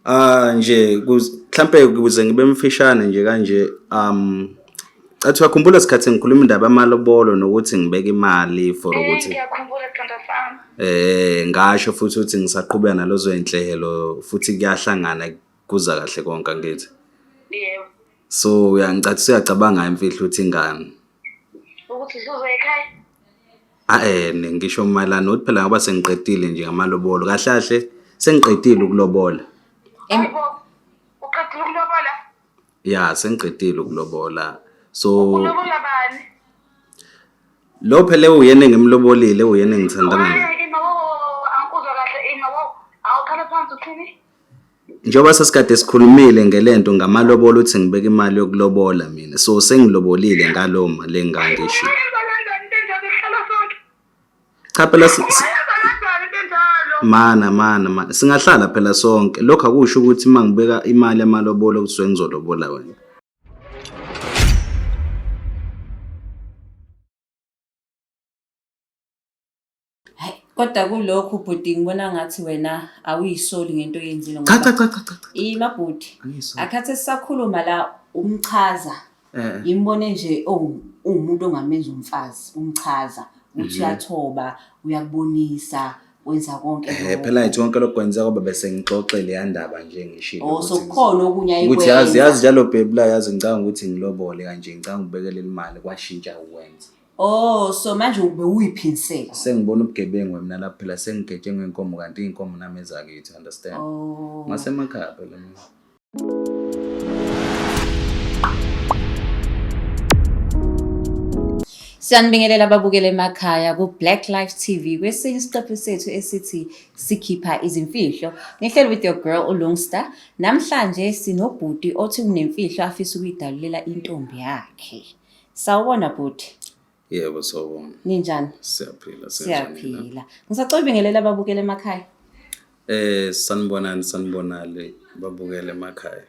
Ah nje mhlampe ukuze ngibe mfishane nje kanje cathi uyakhumbula isikhathi ngikhuluma indaba yamalobolo nokuthi ngibeka imali for Eh, ukuthi ngiyakhumbula sithandwa sami. Ngasho futhi ukuthi ngisaqhubeka nalezo zinhlelo futhi kuyahlangana kuza kahle konke angithi. Yebo. So uyangicathi usuyacabanga imfihlo ukuthi ingane. Ukuthi usuzoya ekhaya? Ah ngisho mayelana nokuthi phela ngoba sengiqedile nje ngamalobolo kahle kahle sengiqedile ukulobola. Hayibo. Uqedile ukulobola? Ya sengiqedile ukulobola. So Ulobola bani? lo phela uyena engimlobolile uyena engithandana naye. Hayi, ima wo, angikuzwa kahle ima wo. Awuqale phansi uthini? Njengoba sasikade sikhulumile ngelento ngamalobolo uthi ngibeka imali yokulobola mina. So sengilobolile ngalo mali engangisho. Wayenza kanjani into enjalo sihlala sonke? Cha phela Wayenza kanjani into enjalo? mana mana mana singahlala phela sonke. Lokho akusho ukuthi uma ngibeka imali yamalobolo kusuke ngizolobola wena. Hayi, kodwa kulokhu bhuti ngibona ngathi wena awuyisoli ngento oyenzile Cha ngoba cha cha cha cha. cha. ima bhuti Angiyisoli. akhathi sisakhuluma la umchaza Eh. ngimbone nje oh uwumuntu ongamenza umfazi umchaza ukuthi uyathoba uyakubonisa wenza konke lokho. Phela ngithi konke lokho kwenzeka ngoba bese ngixoxe leya ndaba nje ngishilo Oh so ukuthi kukhona okunye ukuthi yazi ayikwenza. yazi njalo babe la yazi ngicabanga ukuthi ngilobole kanje ngicabanga ukubekela imali kwashintsha ukwenza. Oh so manje ube uyiphinsela. Sengibona ubugebengu mina lapha phela sengigetshengwe inkomo kanti iy'nkomo nami ezakithi understand. Oh. Ngasemakhaya phela mina. Siyanibingelela ababukeli emakhaya ku-Black Life TV kwesinye isiqephu sethu esithi sikhipha izimfihlo. Ngihleli with your girl uLungster. Namhlanje sinobhuti othi unemfihlo afisa ukuyidalulela intombi yakhe. Sawubona bhuti. Yebo sawubona. Ninjani? Siyaphila sinjani na? Siyaphila. Ngisacela ubingelela ababukeli emakhaya. Sanibonani sanibonani babukele emakhaya.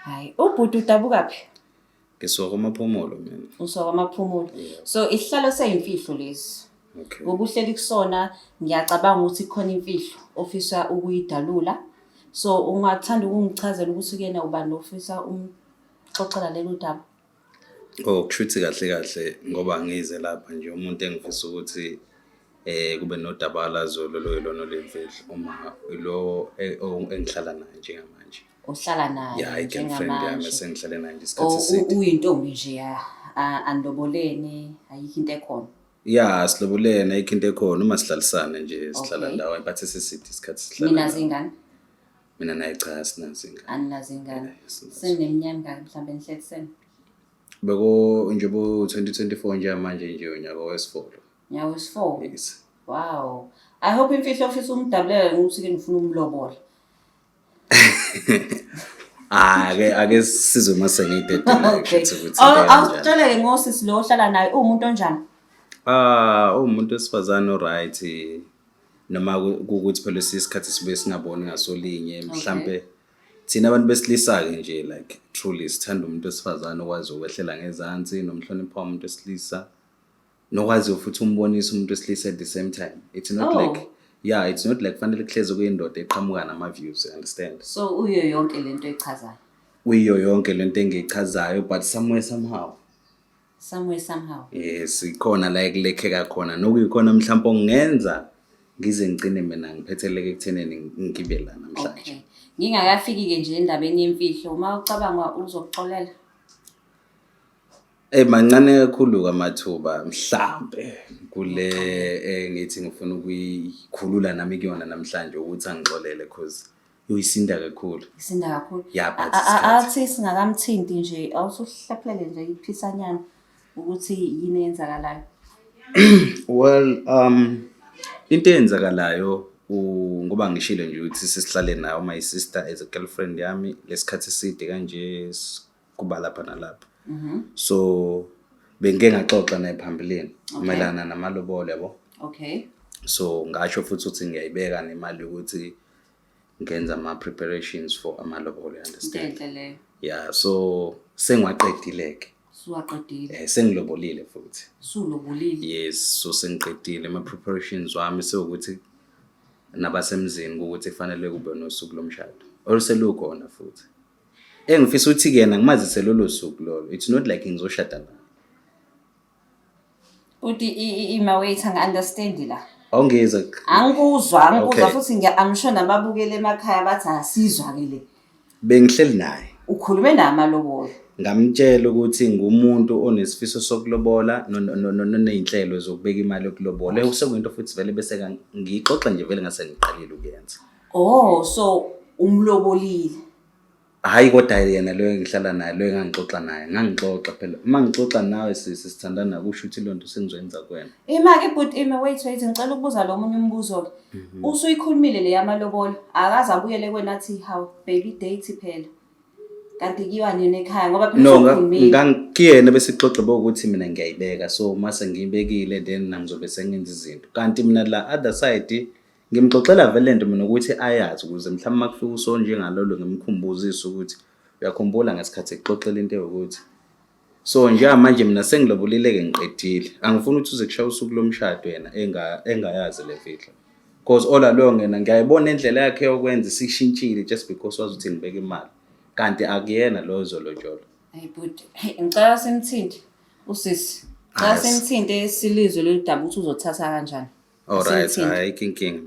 Hayi, ubhuti udabukaphi? Ngisuka kuMaphumulo mina. Usuka kwaMaphumulo. So isihlalo seyimfihlo lesi. Okay. Ngoba uhleli kusona ngiyacabanga ukuthi kukhona imfihlo ofisa ukuyidalula. So ungathanda ukungichazela ukuthi kuyena ubani ofisa umxoxela lolu daba? Oh kushuthi kahle kahle ngoba ngize lapha nje umuntu engifisa ukuthi kube nodaba lwazolo luyilona oluyimfihlo uma lo engihlala naye njengamanje. Ohlala naye Ya i-girlfriend yami njengamanje. esengihlale naye nje isikhathi O eside. uyintombi nje ya anilobolene ayikho into ekhona. Ya silobolene ayikho into ekhona uma sihlalisana nje sihlala Okay. ndawonye but sesiside isikhathi sihlala Ninazo ndawonye. ingane? Mina naye cha asinazo ingane. Aninazo ingane. Asinazo. Seneminyaka mingaki mhlawumbe nihlelisene? Beko nje bo 2024 nje manje nje unyaka wesi-4 lo. Nyaka wesi-4? Yes. Wow. I hope imfihlo ofisa umdabulela ukuthi ke ngifuna umlobola. Ah ake ake sizwe mase ngiyidedela Okay. kushuthi ukuthi into kanjani. Awusitshele-ke ngosisi lo ohlala naye uwumuntu onjani? Ah uwumuntu wesifazane o-right noma kuwukuthi phela isikhathi sibuye singaboni ngasolinye mhlampe thina abantu besilisa-ke nje like truly sithanda umuntu wesifazane okwazi ukwehlela ngezansi nomhlonipha umuntu wesilisa nokwaziyo futhi umbonisa umuntu wesilisa at the same time. It's not Oh. like yeah it's not like fanele kuhlezi kuyindoda eqhamuka nama-views you understand. So uyo yonke lento echazayo. Uyiyo yonke lento engiyichazayo but somewhere somehow Somewhere somehow. Yes, ikhona la ekulekheka khona nokuyikhona mhlawumbe okungenza ngize ngigcine mina ngiphetheleke ekuthenini ngibe la namhlanje. Okay. Ngingakafiki-ke nje endabeni yemfihlo, uma ucabanga uzokuxolela? Mancane kakhulu amathuba mhlampe kule engithi ngifuna ukuyikhulula nami kuyona namhlanje ukuthi angixolele cause uyisinda kakhulu. Isinda kakhulu. Ya, but isikhathi. Athi singakamthinti nje, awusuhlephulele nje iphisanyana ukuthi yini eyenzakalayo. Well, into eyenzakalayo ngoba ngishilo nje ukuthi sesihlale nayo my sister as a girlfriend yami lesikhathi eside kanje kuba lapha nalapha. So bengike ngaxoxa naye phambilini mayelana namalobolo yabo. Okay. So ngasho futhi ukuthi ngiyayibeka nemali yokuthi ngenza ama preparations for amalobolo, you Into understand? enhle leyo. Yeah, so sengiwaqedile ke. Suwaqedile. Sengilobolile futhi. Sulobolile. Yes, so sengiqedile ama preparations wami sewukuthi nabasemzini ukuthi kufanele kube nosuku lomshado. Oluselukhona futhi. Engifisa ukuthi kuyena ngimazise lolo suku lolo. It's not like ngizoshada naye. Uthi ima wait angi-understand la. Awungizwa. Angikuzwa, angikuzwa Okay. futhi I'm sure nababukele emakhaya bathi asizwa ke le. Bengihleli naye. Ukhulume namalobolo. Ngamtshela ukuthi ngumuntu onesifiso sokulobola noney'nhlelo zokubeka imali yokulobola. Sekuyinto futhi vele bese ngiyixoxa nje vele ngase ngiqalile ukuyenza. Oh, so umlobolile. Hhayi kodwa yena lo engihlala naye lo engangixoxa naye ngangixoxa phela uma ngixoxa nawe sisi sithandana kusho ukuthi leyo nto sengizoyenza kuwena. Ima-ke bhuti ima wait wait ngicela ukubuza lo munye umbuzo-ke. Usuyikhulumile le yamalobolo akaze abuyele kuwena athi hawu baby date phela. Kanti kuyiwa nini ekhaya ngoba phela No, usukhulumile. ngangikuyena besixoxe bokuthi mina ngiyayibeka so uma sengiyibekile then mina ngizobe sengenza izinto. Kanti mina la other side ngimxoxela vele lento mina ukuthi ayazi ukuze mhlawumbe uma kufika uso njengalolo ngimkhumbuzise ukuthi uyakhumbula ngesikhathi ekuxoxela into ewukuthi. So njengamanje mina sengilobolile-ke ngiqedile. Angifuni ukuthi uze kushaya usuku lomshado yena engayazi le mfihlo. Cause all along yena ngiyayibona indlela yakhe yokwenza isishintshile just because wazi ukuthi ngibeka imali. Kanti akuyena lo ozolotsholwa. Hayi bhuti, hey ngicela simthinte usisi. Ngicela Yes. simthinte silizwe lolu daba ukuthi uzothatha kanjani. Alright, Simthinte. ayikho inkinga.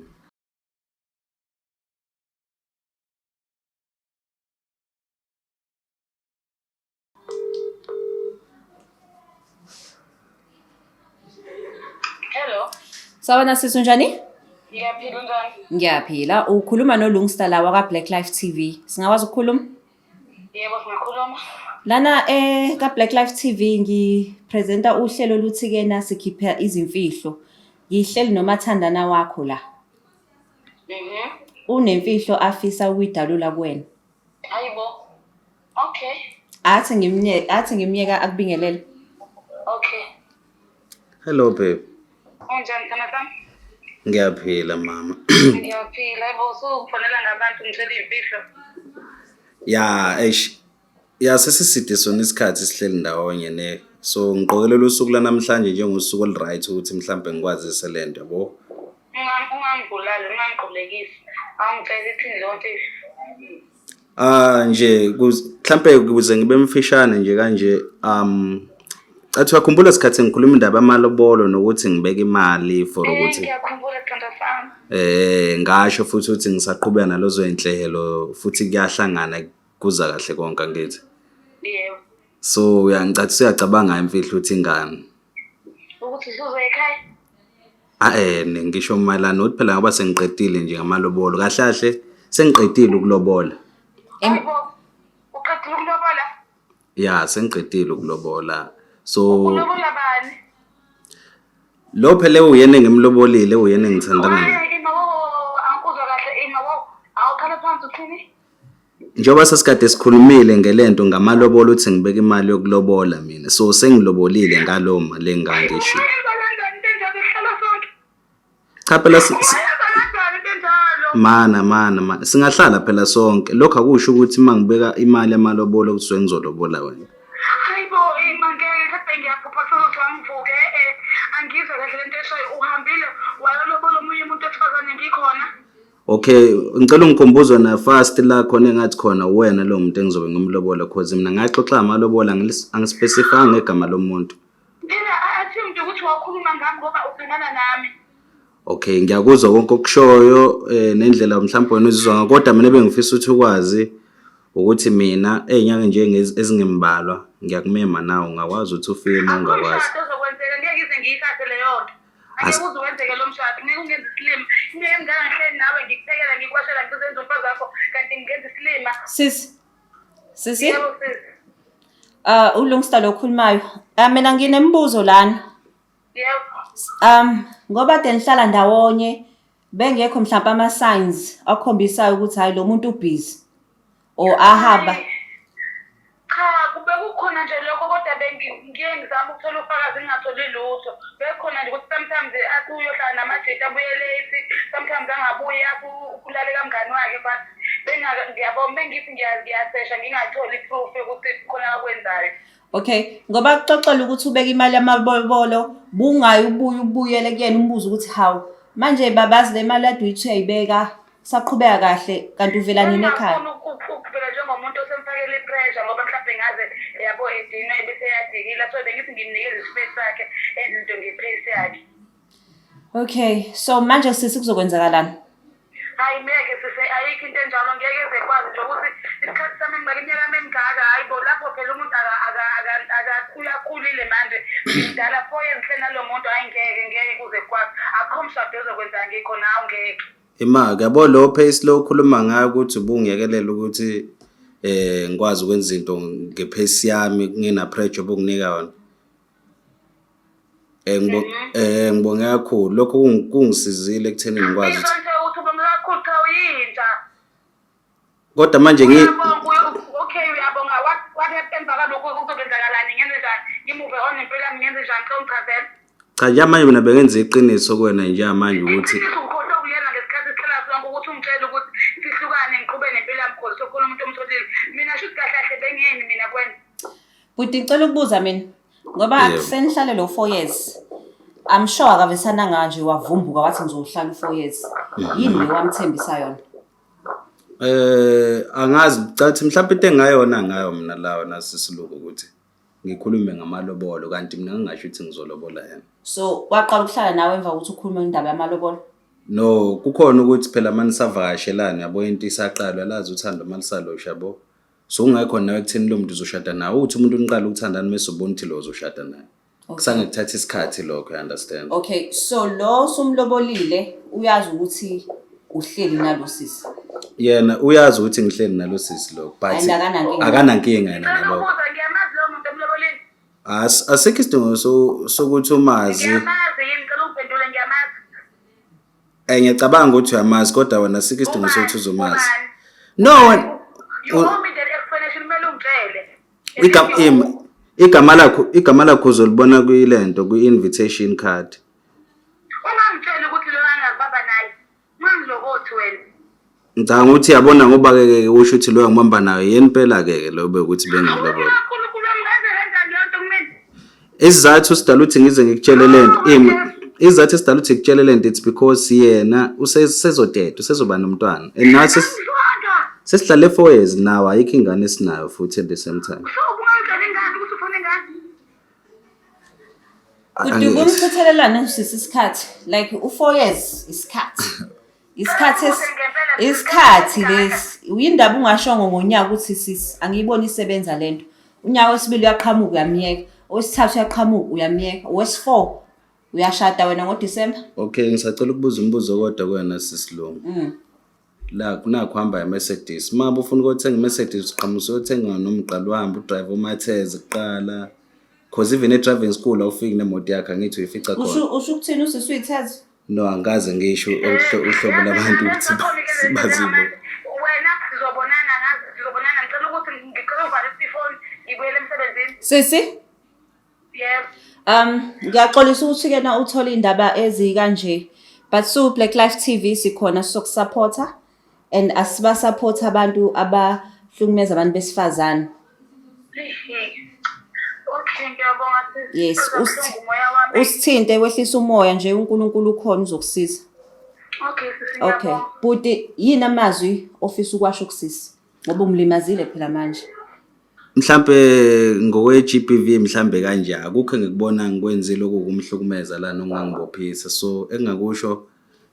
Hello. Sawubona sisi unjani? Ngiyaphila unjani? Ngiyaphila. Ukhuluma noLungsta la waka Black Life TV. Singakwazi ukukhuluma? Yebo singakhuluma. Lana ka Black Life TV ngipresenta uhlelo oluthi ke na sikhipha izimfihlo. Ngihleli nomathandana wakho la. Unemfihlo afisa ukuyidalula kuwena. Hayibo. Okay. Athi ngimnye athi ngimyeka akubingelele. Okay. Hello babe. Unjani mthana sami? Ngiyaphila mama. Ngiyaphila. Hayibo usukufonela ngabantu ngicela iy'mfihlo. Ya, eish. Ya sesiside sona isikhathi sihleli ndawonye ne. So ngiqokelela usuku lanamhlanje njengosuku olu-right ukuthi mhlambe ngikwazise le nto yabo. Ungangibulali, ungangiqulekisi. Awungitshela ithini leyo mfihlo. Ah nje mhlambe ukuze ngibe mfishane nje kanje athi uyakhumbula isikhathi ngikhuluma indaba yamalobolo nokuthi ngibeka imali for ukuthi Ngiyakhumbula sithandwa sami. Ngasho futhi ukuthi ngisaqhubeka nalezo zinhlelo futhi kuyahlangana kuza kahle konke angithi. Yebo. So uyangicathi uyacabanga imfihlo ukuthi ingani. Ukuthi usuze ekhaya? Ah ngisho mayelana nokuthi phela ngoba sengiqedile nje ngamalobolo kahle kahle sengiqedile ukulobola. Hayibo. Uqedile ukulobola? Ya sengiqedile ukulobola. So Ulobola bani? Lo phela uyena engimlobolile uyena engithandana naye. Hayi ima wo angikuzwa kahle ima wo. Awuqale phansi uthini? Njengoba sesikade sikhulumile ngelento ngamalobolo uthi ngibeka imali yokulobola mina. So sengilobolile ngalo mali engangisho. Uyenza kanjani into enjalo sihlala sonke? Cha phela Uyenza kanjani into enjalo? Mana mana mana singahlala phela sonke. Lokho akusho ukuthi uma ngibeka imali yamalobolo kusuke ngizolobola wena. Hayibo ima ngeke kade ngiyaphupha kuzothi angivuke angizwa kahle lento eshoyo uhambile wayolobola omunye umuntu wesifazane ngikhona. Okay, ngicela ungikhumbuze na fast la khona engathi khona wena lo muntu engizobe ngimlobola cause mina ngaxoxa amalobola angispecifyanga ngegama lomuntu. Phela athi umuntu ukuthi wakhuluma ngami ngoba uthandana nami. Okay, ngiyakuzwa konke okushoyo nendlela mhlawumbe wena uzizwa ngayo kodwa mina bengifisa ukuthi ukwazi ukuthi mina ey'nyangeni nje ezingembalwa ngiyakumema nawe ungakwazi ukuthi ufike uma ungakwazi. Akukho umshado ozokwenzeka ngeke ngize ngiyithathe leyo nto. Angeke uze wenzeke lo mshado, ngeke ungenze isilima. Ngeke ngihleli nawe ngikuphekela ngikwashela ngizenza umfazi wakho kanti ngingenza isilima. Sisi. Sisi. Yebo sisi. uLungsta lo okhulumayo. Mina nginemibuzo lana. Yebo. Ngoba kade nihlala ndawonye bengekho mhlawumbe ama signs akhombisayo ukuthi hayi lo muntu ubusy or ahamba. Cha, kube kukhona nje lokho kodwa bengiye ngizama ukuthola ufakazi ngingatholi lutho. Bekukhona nje ukuthi sometimes athi uyohlala namajita abuye late, sometimes angabuyi athi ulale kamngani wakhe but ngiyabona bengithi ngiyasesha ngingatholi proof yokuthi khona akwenzayo. Okay, ngoba kuxoxela ukuthi ubeka imali yamalobolo, bungayi ubuye ubuyele kuyena umbuzo ukuthi hawu manje babazi le mali kade uyithi uyayibeka saqhubeka kahle kanti uvela nini ekhaya? Ukuvela njengomuntu osemfakela i-pressure ngoba mhlawumbe ngaze yabo edinwe bese eyadikila, so bengithi ngimnikeze ispace sakhe, enze into nge-pace yakhe. Okay, so manje sisi kuzokwenzakalani? Hayi ngeke sise, ayikho into enjalo, ngeke eze kwazi nje ukuthi isikhathi sami engibeka iminyaka yami emingaka. Hayi bo, lapho phela umuntu uyakhulile manje, ngimdala 4 years ngihleli nalo muntu. Hayi ngeke, ngeke kuze kwazi, akukho mshado ozokwenza ngikho nawe, ngeke. Ima-ke yabo lo pace lo okhuluma ngayo ukuthi ubungiyekelela ukuthi ngikwazi ukwenza izinto nge-pace yami kungena pressure obunginika yona. Ngibonge kakhulu, lokho kungisizile ekuthenini ngikwazi ukuthi Isho nje ukuthi ubonge kakhulu, cha, uyintsha. Kodwa manje Uyabonga, okay, uyabonga. What happened emva kalokho? Kuzokwenzakalani? Ngenze njani? Ngi-move on nempilo yami? Ngenze njani? Xa ungichazela. Cha, njengamanje mina bengenza iqiniso kuwena njengamanje ukuthi Iqiniso ukhohlwe kuyena ngesikhathi sihlala sonke ukuthi ungitshele ukuthi sihlukane, ngiqhube nempilo yami, cause sokhona umuntu omtholile. Mina shuthi kahle kahle bengiyeni mina kwena? Bhuti, ngicela ukubuza mina ngoba Yebo. senihlale lo 4 years. I'm sure akavesananga nje wavumbuka wathi ngizohlala u-4 years. Yini le wamthembisa yona? Angazi, cathi mhlawumbe into engayona ngayo mina lawo nasisiluku ukuthi ngikhulume ngamalobolo, kanti mina ngingasho ukuthi ngizolobola yena. So waqala ukuhlala nawe emva kokuthi ukhulume indaba yamalobolo? No, kukhona ukuthi phela manisavakashelana, yabo, into isaqalwa, lazi uthando malisalosha, yabo. So ungekho nawe ekutheni lo muntu uzoshada nawe, uthi umuntu uniqala ukuthandana mase ubona ukuthi lo uzoshada naye. Kusange kuthatha isikhathi lokho, you understand? Okay, so lo sumlobolile uyazi ukuthi uhleli nalo sisi? Yena uyazi ukuthi ngihleli nalo sisi lokho, but And akanankinga? Akanankinga yena Ngicela nalokho. ukubuza, ngiyamazi lowo muntu emlobolile? Asikho isidingo sokuthi umazi. Ngiyamazi yini? Ngicela ungiphendule, ngiyamazi? Ngiyacabanga ukuthi uyamazi, kodwa wena asikho isidingo sokuthi uzomazi. Ubani? No, You owe me that explanation, kumele ungitshele. Igama lakho uzolibona kuyilento, kwi-invitation card. Ungangitsheli ukuthi lo angakubamba naye. Ungangilokothi wena. Ngicabanga ukuthi yabona ngoba-ke ke usho ukuthi loyo ngibamba nayo yena impela-ke ke lo bekuthi bengimlobola. UNkulunkulu wami, ngaze kanjani leyo nto kumina? Isizathu sidala ukuthi ngize ngikutshele lento imi, isizathu esidala ukuthi ngikutshele lento, it's because yena usezoteta, usezoba nomntwana and nathi Angizwanga. sesihlale 4 years nawo, ayikho ingane esinayo futhi at the same time. So ubungangitshela ingane ukuthi ufuna ingane? Bhuti, kumchithelelana sisi isikhathi, like u-4 years isikhathi isikhathi lesi uyindaba ungashongo ngonyaka ukuthi sisi angiyiboni isebenza lento. Unyaka wesibili uyaqhamuka uyamyeka, owesithathu uyaqhamuka uyamyeka, owesi-four uyashada wena ngoDisemba. Okay, ngisacela ukubuza umbuzo kodwa kuwena sisilungu. La kunakho uhamba i-Mercedes, uma ngabe ufuna ukuyothenga i-Mercedes, uqhamuka uyothenga noma uqala uhambe u-drive umatheze kuqala, cause even e-driving school awufiki nemoto yakho, angithi uyifica khona. Usho ukuthini, usisi uyitheze? No, angikaze ngisho uhlobo labantu ukuthi bazibo. Wena, sizobonana, ngazi sizobonana. Ngicela ukuthi ngicela uvale ifoni, ngibuyele emsebenzini. Sisi. Yebo. Ngiyaxolisa ukuthi ke na uthole indaba ezikanje. But so Black Life TV sikhona sokusupporta and asiba-support abantu abahlukumeza abantu besifazane. Okay, ngiyabonga sisi. Yes, Uzobuhlungu umoya wami. Usithinte wehlisa umoya nje, uNkulunkulu ukhona uzokusiza. Okay sisi, Okay. ngiyabonga. Bhuti, yini amazwi ofisa ukwasho kusisi? Ngoba umlimazile phela manje. Mhlampe ngokwe-GBV mhlambe kanje akukho engikubona ngikwenzile okuwukumhlukumeza la nokungangibophisa, so engingakusho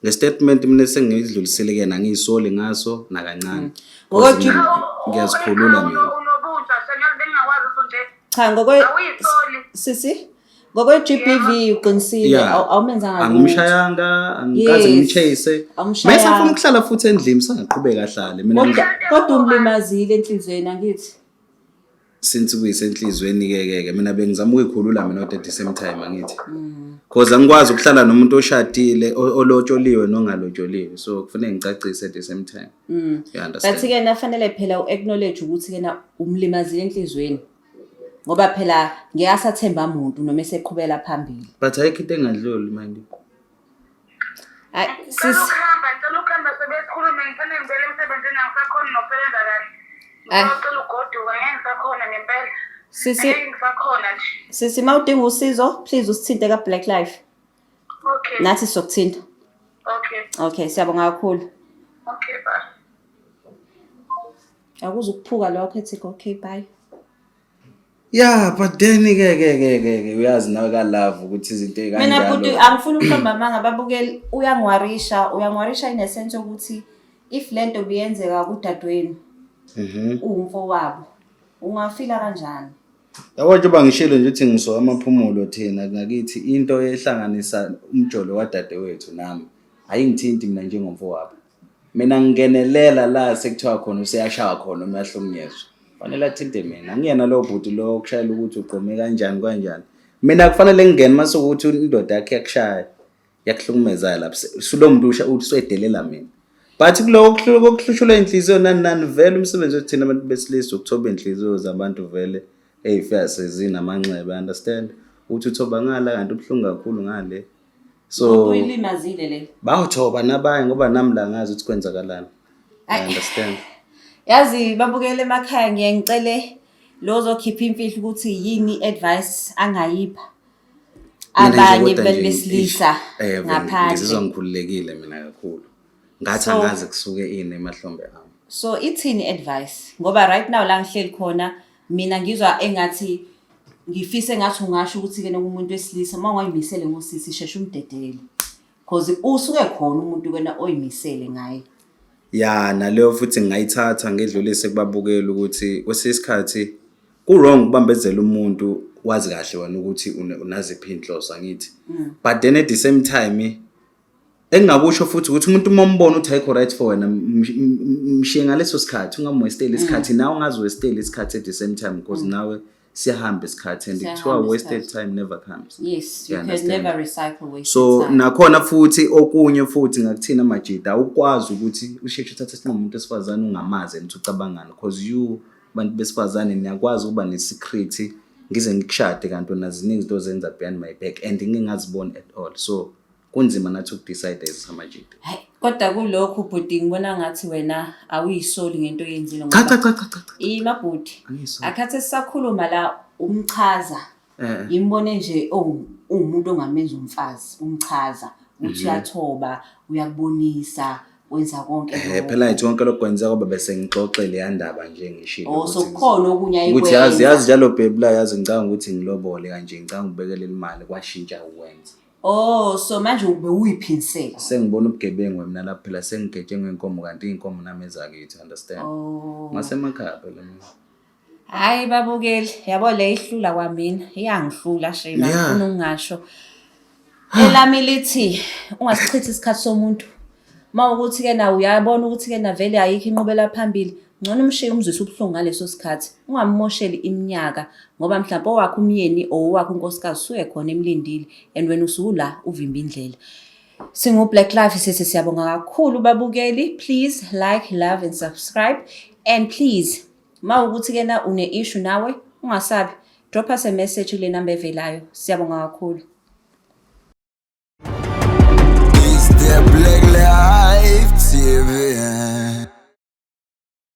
nge-statement mina esengidlulisile kuyena, angiyisoli ngaso nakancane. Ngokwe- Cause mina ngiyazikhulula mina. Unobunja, sengazi bengingakwazi ukuthi nje. Cha, ngokwe Awuyisoli. Sisi, ngokwe GBV uqinisile, awumenzanga lutho. Angimshayanga, angikaze ngimchase. Awumshayanga. Mase afuna ukuhlala futhi endlini, sangaqhubeka ahlale mina. Kodwa umlimazile enhliziyweni, angithi? Since kuyisenhlizweni ke ke ke mina bengizama ukuyikhulula mina kodwa at the same time, angithi, cause angikwazi ukuhlala nomuntu oshadile, olotsholiwe nongalotsholiwe, so kufanele ngicacise at the same time, you understand? But ke nafanele phela u-acknowledge ukuthi kena umlimazile enhliziyweni. Ngoba phela ngeke asathemba muntu noma eseqhubela phambili. But ayikho into engadluli manje. Hayi Ngicela sisi, ukuhamba, ngicela ukuhamba, sebekhulume, ngifanele ngibuyele emsebenzini, angisakhoni nokusebenza kahle. Ah. Ngicela ugoduka, ngeke ngisakhona ngempela. Sisi, Angeke ngisakhona nje. Sisi, mawudinga usizo, please usithinte ka Black Life. Okay. Nathi sizokuthinta. Okay. Okay, siyabonga kakhulu. Okay, bye. Akuzukuphuka lokho ethi okay, bye. Yeah, but then ke uyazi nawe ka love ukuthi izinto Mina bhuti, ey'kanjalo. Angifuni ukuqamba amanga, babukeli, uyangiworrisha, uyangiworrisha in a sense yokuthi if lento biyenzeka kudadewenu, uwumfowabo, ungafeela kanjani? Yabo, njengoba ngishilo nje ukuthi ngisuka amaphumulo, thina ngakithi into ehlanganisa umjolo wadadewethu nami ayingithinti mina njengomfowabo. Mina ngingenelela la sekuthiwa khona useyashaya khona noma uyahlukunyezwa. Fanele athinte mina. Angiyena lowo bhuti lo okushayela ukuthi ugqome kanjani kanjani. Mina kufanele ngingene mase ukuthi indoda yakhe yakushaya, yakuhlukumezayo lapho. Sulo muntu usha usedelela mina. But kuloko kokuhlushulwa inhliziyo nani nani, vele umsebenzi wethu thina abantu besilisa ukuthoba inhliziyo zabantu vele ey'fika sezinamanxeba, understand? Uthi uthoba ngala kanti ubuhlungu kakhulu ngale. So Uyilimazile le. Bawuthoba nabanye ngoba nami la ngazi ukuthi kwenzakalani. I Ayi. understand. Yazi, babukele emakhaya, ngiye ngicele lo ozokhipha imfihlo ukuthi yini advice angayipha Mina nje abanye kodwa nje, besilisa vele ngizizwa ngaphandle. ngikhululekile mina kakhulu. Ngathi angaze kusuke ini emahlombe ami. So ithini advice? Ngoba right now la ngihleli khona mina ngizwa engathi ngifise engathi ungasho ukuthi ke umuntu wesilisa uma ungayimisele ngosisi, sheshe umdedele. 'Cause usuke khona umuntu wena oyimisele ngaye. Ya, naleyo futhi ngingayithatha ngidlulise kubabukeli ukuthi kwesinye isikhathi ku-wrong ukubambezela umuntu wazi kahle wena ukuthi unaziphi iy'nhloso, angithi? But then at the same time, engingakusho futhi ukuthi umuntu uma umbona ukuthi ayikho right for wena, mshiye ngaleso sikhathi, ungamwasteli isikhathi, nawe ungaziwasteli isikhathi at the same time, because nawe siyahamba isikhathi and kuthiwa Siyahamba wasted isikhathi. time never comes. Yes, you You can understand? never recycle wasted So time. nakhona futhi okunye futhi ngakuthina majida, awukwazi ukuthi usheshe uthathe isinqumo umuntu wesifazane ungamazi and uthi ucabangani, because you bantu besifazane niyakwazi ukuba ne-secret, ngize ngikushade kanti wena ziningi izinto ozenza behind my back and ngingaziboni at all. So kunzima nathi ukudecide as amajida. Hayi, kodwa kulokhu bhuti ngibona ngathi wena awuyisoli ngento oyenzile Cha. ngoba Cha, cha, cha, cha, cha. Ima bhuti. Angiyisoli. Akhathi sisakhuluma la umchaza. Ngimbone nje uwumuntu ongamenza umfazi, umchaza ukuthi uyathoba, uyakubonisa, wenza konke lokho. Phela ngithi konke lokho kwenzeka ngoba bese ngixoxe leya ndaba nje, ngishilo Oh, so ukuthi kukhona okunye ukuthi yazi ayikwenza. Yazi njalo babe la, yazi ngicabanga ukuthi ngilobole kanje, ngicabanga ukubekela imali, kwashintsha ukwenza. Oh, so manje ube uyiphinsela. Sengibona ubugebengu mina lapho phela, sengigetshengwe inkomo kanti iy'nkomo nami ezakithi, understand? Oh. Ngasemakhaya phela mina. Hayi babukeli, yabo le ihlula kwamina, iyangihlula shame, angifuni ukungasho. Elami lithi ungasichithi isikhathi somuntu. Uma ukuthi ke na uyabona ukuthi ke na vele ayikho inqubela phambili, ngcono umshiye, umzwise ubuhlungu ngaleso sikhathi. Ungamosheli iminyaka ngoba mhlawumbe owakho umyeni or owakho unkosikazi usuke khona emlindile and wena usula uvimba indlela. Singu Black Life sithi siyabonga kakhulu babukeli. Please like, love and subscribe, and please mawukuthi ke na une issue nawe, ungasabi, drop us a message kule number evelayo. Siyabonga kakhulu. It's the Black Life TV.